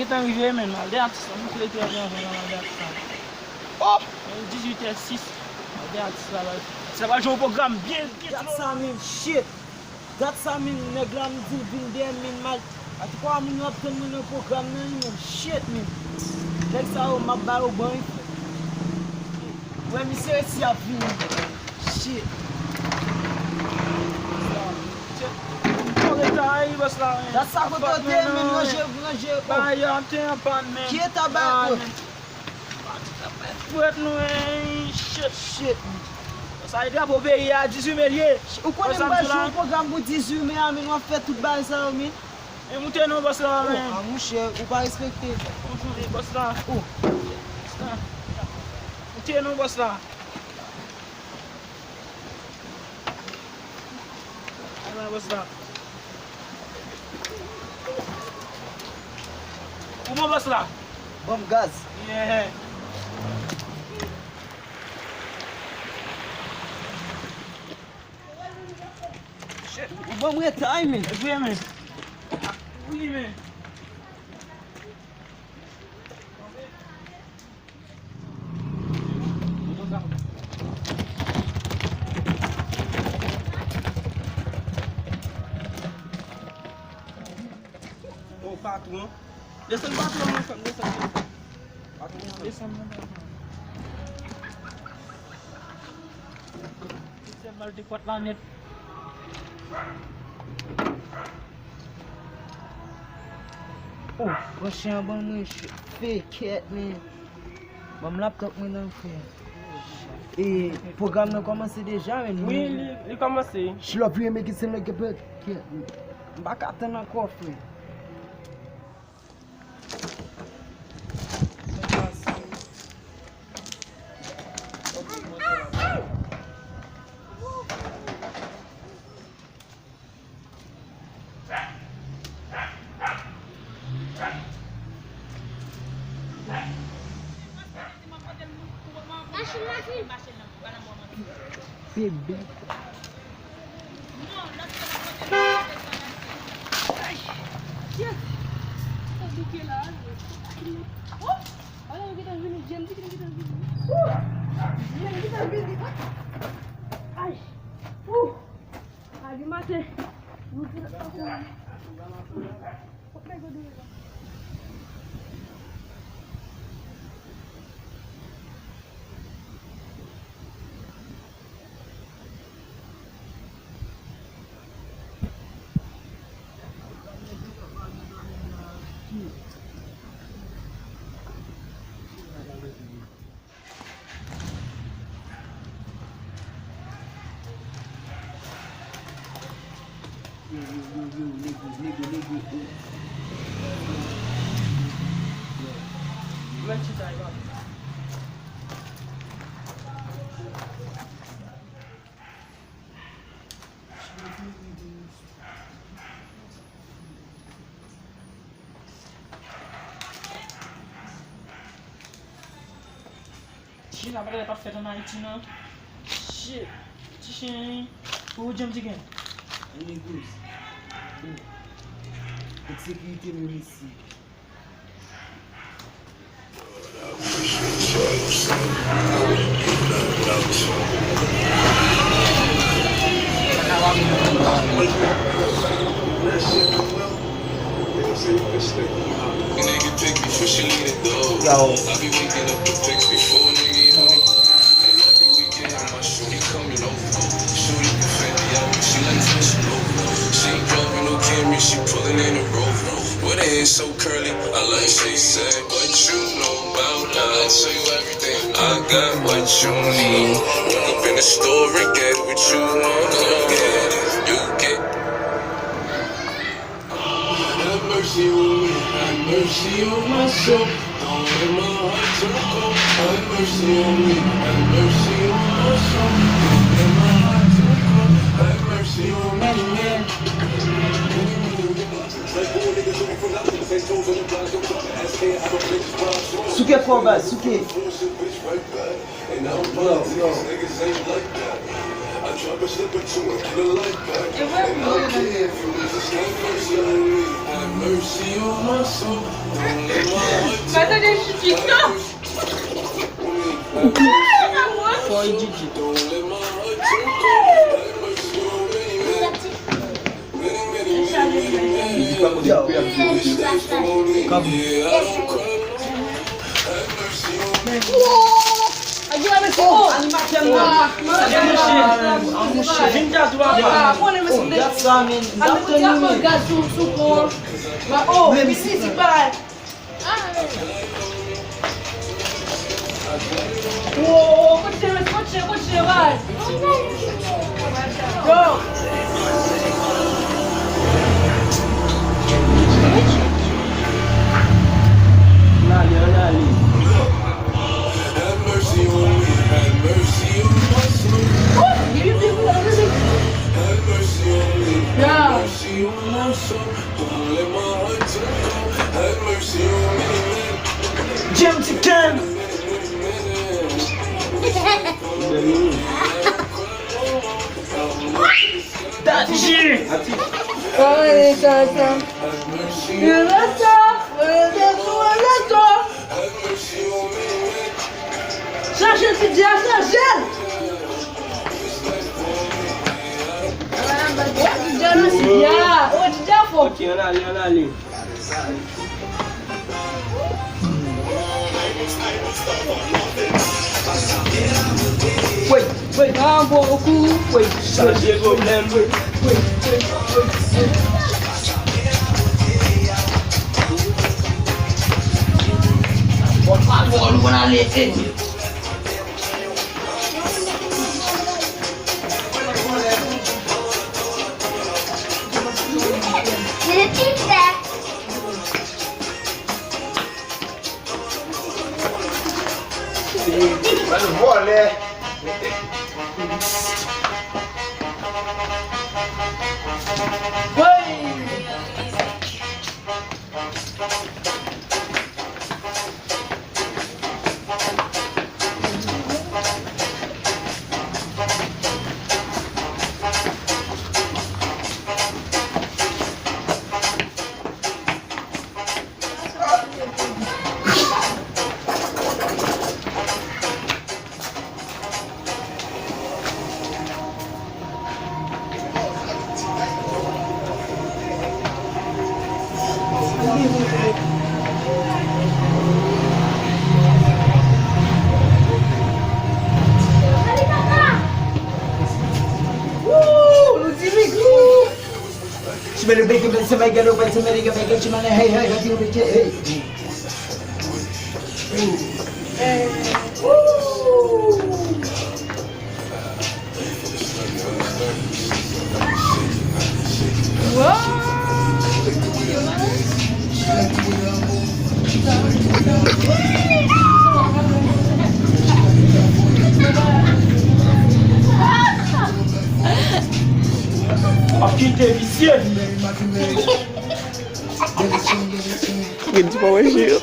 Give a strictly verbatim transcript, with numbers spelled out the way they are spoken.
Tan rive, men, m al dèyè atis la, m tou rete anvan, anvan, m al dèyè atis la. Oh! Dizuit è sis, m al dèyè atis la, baz. Sa va jwe yon pwogram byen, byen. Gad sa, men, shit! Gad sa, men, nèg la, m di l vin dèyè m, men, m al. Antouka, moun yo ap tann mwen nan pwogram nan, wi, men, shit, men. Nèg sa yo, m ap ba yo ban, wi, frè. Wè, misye resi ap vini. Shit. Bon, reta, wi, bòs la, men. Gad sa kote w te ye, men, ranje, ranje, oh. Bagay yo ap te an pàn, men. Ki eta bagay, oh? Prèt nou, hein, shit. Shit. Sa e drapo peyi a, dizuit me l ye. Ou konnen m pral jwe yon pwogram pou dizuit me a, men w ap fè tout bagay sa yo, men. E moute non, bòs la, men. A, monchè, ou pa respekte. Bonjou, bòs la. Oh. Bòs la. Moute non, bòs la. Ala, bòs la. Ou bon, bòs la? Ban m gaz. Yeah. Shit, ou ban m retay, men. Vre, men. Wi, men. Oh, patwon. Desann patwon, desann, desann, desann. Patwon, desann. Desann, patwon. Desann, mal te kwat la nèt. Oh, pran chen an ban mwen, fekèt, men. Ban m laptop mwen nan, frè. E pwogram nan kòmanse deja, men. Wi, li, li kòmanse. Ch-, lòt vire mekisyen lè ke pè, ke, m pa ka tann ankò, frè. Machin la fin. Bebe. Ay, shit. Sa bouke la. Oh! Ala yo gentan vini, James gentan vini. Oh! James gentan vini. Ay! Ouh! Ay, maten. Nou te la. Yo, yo, yo, yo, nego, nego, nego, oh. Yo. Mwen chita, yo. Ti chen sa pa t ap fèt ann Ayiti, non. Shit. Ti chen, pou ou, James, ti gen? Anyen, James. Oh. Kot sekirite menm isi? Yo. With her hair so curly, I like she said, what you know about God? I'll tell you everything. I got what you need. Walk up in the store and get what you want. Go get it. You get. Have mercy on me. Have mercy on my soul. Don't let my heart turn cold. Have mercy on me. Have mercy on my soul. Don't let my heart turn cold. Have mercy on me, yeah. Souke fò, baz, souke. Yo, yo. Pa tande chichi, non. Fò e Gigi. Yo. Kòm. Animatè m nan. Vin gad ou apa. Gad sa, men. Animatè ap pran gaz sou, sou pon. Oh, vin isit, bay. Wo, kote, kote, kote, bay. Yo. Ann ale, ann ale. Ya. Jim Chicken. Dadji. Kòman e sa, sa? Yo la sa, yo la sa, yo la sa. Chanje Didya, chanje l. Oh, Didya nan Didya. Oh, Didya fò. Ok, ann ale, ann ale. Wait, wait. Ah, bon, kou. Wait, chanje pwoblèm. Wait, wait, wait, wait. Bon, pa twò lwen ale, eh. Vòlè. Woo! Ludirik! Woo! She better bake it, but somebody gotta wait, somebody gotta make it, she wanna hey, hey, hey, hey, hey. Woo! Ap kite visye. Gen ti pa wè je yo.